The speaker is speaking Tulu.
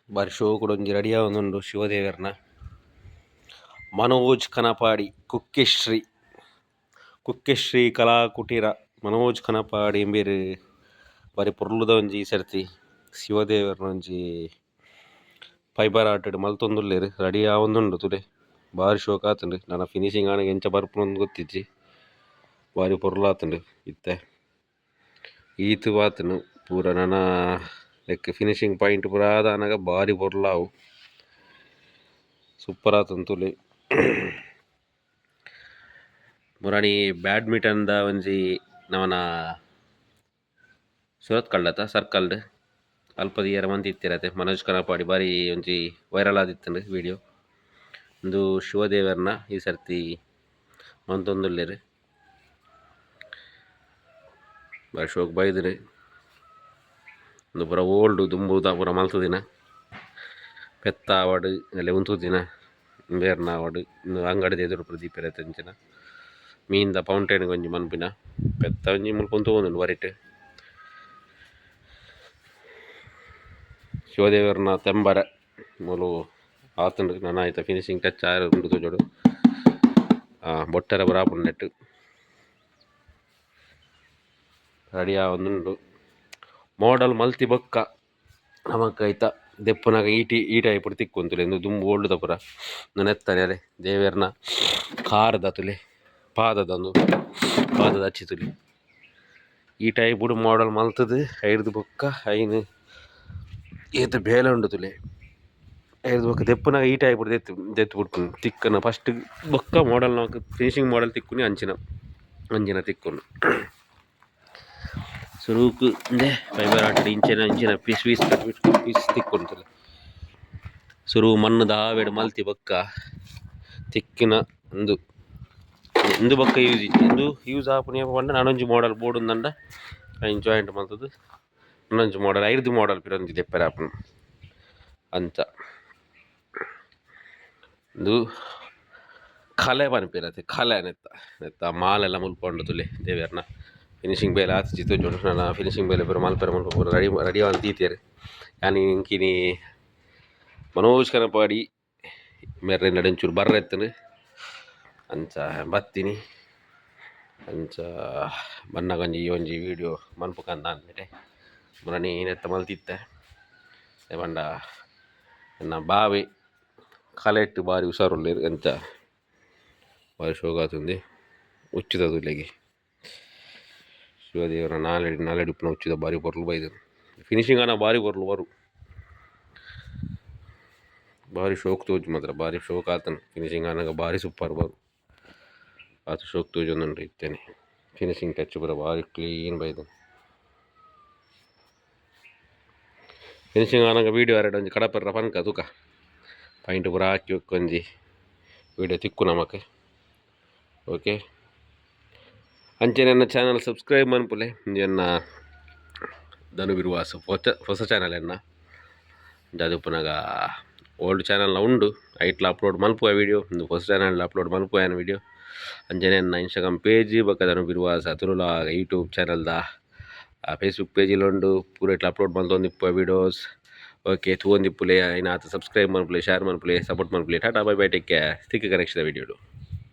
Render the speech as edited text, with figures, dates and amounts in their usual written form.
ಬಾರಿ ಶೋಕುಡು ಒಂಜಿ ರೆಡಿ ಆವೊಂದುಂಡು ಶಿವದೇವೆರ್ನ. ಮನೋಜ್ ಕನಪಾಡಿ ಕುಕ್ಕೆಶ್ರೀ ಕುಕ್ಕೆಶ್ರೀ ಕಲಾ ಕುಟೀರ ಮನೋಜ್ ಕನಪಾಡಿ ಇಂಬೆರ್ ಬಾರಿ ಪೊರ್ಲುದ ಒಂಜಿ ಈ ಸರ್ತಿ ಶಿವದೇವೆರ್ನ ಒಂಜಿ ಫೈಬರ್ ಆರ್ಟ್ ಡ್ ಮಲ್ತೊಂದುಲ್ಲೆರ್ ರೆಡಿ ಆವೊಂದುಂಡು ತೂಲೆ ಬಾರಿ ಶೋಕು ಆತುಂಡು ನನ ಫಿನಿಶಿಂಗ್ ಆನಗ ಎಂಚ ಬರ್ಪುಂಡು ಗೊತ್ತಿಜ್ಜಿ ಬಾರಿ ಪೊರ್ಲಾತುಂಡು ಇತ್ತೆ ಈತ್ ಆತುಂಡು ಪೂರ ನನ ನೆಕ್ಕ್ ಫಿನಿಶಿಂಗ್ ಪಾಯಿಂಟ್ ಪೂರ ಆದ್ ಆನಗ ಬಾರಿ ಪೊರ್ಲಾವು ಸೂಪರ್ ಆತುಂಡು ತೂಲೆ. ಮುರಾನಿ ಬ್ಯಾಡ್ಮಿಂಟನ್ ದ ಒಂಜಿ ನಮನ ಸುರತ್ಕಲ್ ಅತ ಸರ್ಕಲ್ ಡ್ ಅಲ್ಪ ತೂಯರೆ ಮಂತಿತ್ತೆರ್ ಅತೆ ಮನೋಜ್ ಕನಪಾಡಿ ಬಾರಿ ಒಂಜಿ ವೈರಲ್ ಆದಿತ್ತುಂಡು ವೀಡಿಯೊ ಉಂದು ಶಿವ ದೇವೆರ್ನ ಈ ಸರ್ತಿ ಮಂತೊಂದುಲ್ಲೆರ್ ಬಾರಿ ಶೋಕು ಬೈದ್ಂಡ್ ಉಂದು ಪೂರ ಓಲ್ಡ್ ದುಂಬುದ ಪೂರ ಮಲ್ತುದಿನ ಪೆತ್ತ ಆವಡ್ ಎಲ್ಲೆ ಉಂತುದಿನ ಇಂಬೆರ್ನ ಆವಡ್ ಉಂದು ಅಂಗಡಿದ ಎದುರು ಪೂರ ದೀಪೆರ್ ಅತೆ ಅಂಚಿನ ಮೀನ್ದ ಫೌಂಟೈನ್ ಗ್ ಒಂಜಿ ಮನ್ಪಿನ ಪೆತ್ತ ಒಂಜಿ ಮುಲ್ಪ ಉಂತೊಂದುಂಡು ಬರಿಟ್ ಶಿವ ದೇವೆರ್ನ ತೆಂಬರೆ ಮೂಲು ಆತುಂಡು ನನ ಐತ ಫಿನಿಶಿಂಗ್ ಟಚ್ ಆಯೆರೆ ಉಂಡು ತೋಜೊಡು ಬೊಟ್ಟೆರೆ ಪೂರ ಆಪುಂಡು ನೆಟ್ಟ್ ರೆಡಿ ಆವೊಂದುಂಡು ಮೋಡಲ್ ಮಲ್ತಿ ಬೊಕ್ಕ ನಮಕ್ ಐತ ದೆಪ್ಪುನಗ ಈಟಿ ಈ ಟೈಪ್ ಡ್ ತಿಕ್ಕುಂಡು ಉಂದು ದುಂಬು ಓಲ್ಡ್ ದ ಪೂರ ಉಂದು ನೆತ್ತನೆ ದೇವೆರ್ನ ಕಾರ್ದ ತೂಲೆ ಪಾದದ ಉಂದು ಪಾದದ ಅಚ್ಚಿ ತೂಲೆ ಈ ಟೈಪ್ ಡ್ ಮೋಡಲ್ ಮಲ್ತುದು ಐರ್ದ್ ಬೊಕ್ಕ ಐನ್ ಏತ್ ಬೇಲೆ ಉಂಡು ತೂಲೆ ಐರ್ದ್ ಬೊಕ್ಕ ದೆಪ್ಪುನಗ ಈ ಟೈಪ್ ಡ್ ದೆತ್ತ್ ದೆತ್ತ್ ಬುಡ್ಪುನು ತಿಕ್ಕುನ ಫಸ್ಟ್ ಬೊಕ್ಕ ಮೋಡಲ್ ನಮಕ್ ಫಿನಿಶಿಂಗ್ ಮೋಡಲ್ ತಿಕ್ಕುನಿ ಅಂಚಿನ ಅಂಚಿನ ತಿಕ್ಕುಂಡು. ಸುರುಕು ಇಂದೆ ಫೈಬರ್ ಆರ್ಟ್ ಇಂಚಿನ ಇಂಚಿನ ಪೀಸ್ ಪೀಸ್ ಪೀಸ್ ತಿಕ್ಕುಂಡು ತೂಲೆ ಸುರು ಮಣ್ಣುದ ಆವೆಡ್ ಮಲ್ತಿ ಬೊಕ್ಕ ತಿಕ್ಕುನ ಉಂದು ಉಂದು ಬೊಕ್ಕ ಯೂಸ್ ಇಜ್ಜಿ ಉಂದು ಯೂಸ್ ಆಪುನಿ ಏಪ ಪಂಡ ನನೊಂಜಿ ಮೋಡಲ್ ಬೋಡುಂದಂಡ ಐನ್ ಜಾಯಿಂಟ್ ಮಲ್ತುದು ನನೊಂಜಿ ಮೋಡಲ್ ಐರ್ದ್ ಮೋಡಲ್ ಪಿರ ಒಂಜಿ ದೆಪ್ಪರೆ ಆಪುಂಡು ಅಂಚ ಉಂದು ಕಲೆ ಪನ್ಪೆರ್ ಅತೆ ಕಲೆ ನೆತ್ತ ನೆತ್ತ ಮಾಲೆಲ ಮುಲ್ಪ ಉಂಡು ತೂಲೆ ದೇವೆರ್ನ ಫಿನಿಶಿಂಗ್ ಬೇಲೆ ಆತಿಜಿ ತೋಜುಂಡು ನನ ಫಿನಿಶಿಂಗ್ ಬೇಲೆ ಪೂರ ಮಲ್ಪೆರೆ ಮುಲ್ಪ ಪೂರ ರೆಡಿ ರೆಡಿ ಮಲ್ತ್ ದೀತೆರ್ ಯಾನ್ ಎಂಕಿನಿ ಮನೋಜ್ ಕನಪಾಡಿ ಮೆರ್ರೆನ ಒಂಚೂರು ಬರ್ರೆ ಇತ್ತ್ಂಡ್ ಅಂಚ ಬತ್ತಿನಿ ಅಂಚ ಬನ್ನಗ ಒಂಜಿ ಈ ಒಂಜಿ ವೀಡಿಯೋ ಮನ್ಪುಕಂದ್ ಅಂದ್ ಮುರಾನಿ ನೆತ್ತ ಮಲ್ತಿತ್ತೆ ದಾಯೆ ಪಂಡ ಎನ್ನ ಬಾವೆ ಕಲೆಟ್ ಬಾರಿ ಹುಷಾರುಲ್ಲೆರ್ ಅಂಚ ಬಾರಿ ಶೋಕು ಆತುಂಡು ಉಚ್ಚುದ ತೂಲೆಗೆ ಶಿವದೇವರ ನಾಲೆಡ್ ನಾಲೆಡ್ ಉಪ್ಪುನ ಉಚ್ಚುದ ಬಾರಿ ಪೊರ್ಲು ಬೈದ್ಂಡ್ ಫಿನಿಶಿಂಗ್ ಆನ ಬಾರಿ ಪೊರ್ಲು ಬರು ಬಾರಿ ಶೋಕು ತೋಜು ಮಾತ್ರ ಬಾರಿ ಶೋಕು ಆತುಂಡು ಫಿನಿಶಿಂಗ್ ಆನಗ ಬಾರಿ ಸೂಪರ್ ಬರು ಆತ್ ಶೋಕು ತೋಜೊಂದುಂಡು ಇತ್ತೆನೆ ಫಿನಿಶಿಂಗ್ ಟಚ್ ಪೂರ ಬಾರಿ ಕ್ಲೀನ್ ಬೈದ್ಂಡ್ ಫಿನಿಶಿಂಗ್ ಆನಗ ವೀಡಿಯೋ ಅರೆಡ ಒಂಜಿ ಕಡಪೆರ್ರ ಪನ್ಕ ತೂಕ ಪಾಯಿಂಟ್ ಪೂರ ಹಾಕಿ ಒಂಜಿ ವೀಡಿಯೋ ತಿಕ್ಕು ನಮಕ್ ಓಕೆ. ಅಂಚನೆ ಎನ್ನ ಚಾನಲ್ ಸಬ್ಸ್ಕ್ರೈಬ್ ಮನ್ಪುಲೆ ಉಂದು ಎನ್ನ ಧನು ಬಿರುವಾಸ್ ಪೊಸ ಹೊಸ ಚಾನಲ್ ಎನ್ನ ಅಂಚಾದ್ ಉಪ್ಪುನಗ ಓಲ್ಡ್ ಚಾನಲ್ನ ಉಂಡು ಐಟ್ಲ ಅಪ್ಲೋಡ್ ಮನ್ಪುವ ವೀಡಿಯೋ ಉಂದು ಪೊಸ ಚಾನಲ್ ಅಪ್ಲೋಡ್ ಮನ್ಪುವ ಯಾನ್ ವೀಡಿಯೋ ಅಂಚನೆ ಎನ್ನ ಇನ್ಸ್ಟಾಗ್ರಾಮ್ ಪೇಜ್ ಬೊಕ ಧನು ಬಿರುವಾಸ ತುಳುಲ ಯೂಟ್ಯೂಬ್ ಚಾನಲ್ದ ಫೇಸ್ಬುಕ್ ಪೇಜಿಲ ಉಂಡು ಪೂರೆಟ್ಲ ಅಪ್ಲೋಡ್ ಮಲ್ತೊಂದಿಪ್ಪುವ ವೀಡಿಯೋಸ್ ಓಕೆ ತೂವೊಂದಿಪ್ಪುಲೆ ಐನಾತ್ ಸಬ್ಸ್ಕ್ರೈಬ್ ಮನ್ಪುಲೆ ಶೇರ್ ಮನ್ಪುಲೆ ಸಪೋರ್ಟ್ ಮನ್ಪುಲೆ. Tata bye bye, take care. ತಿಕ್ಕುಗ next ವೀಡಿಯೋಡು.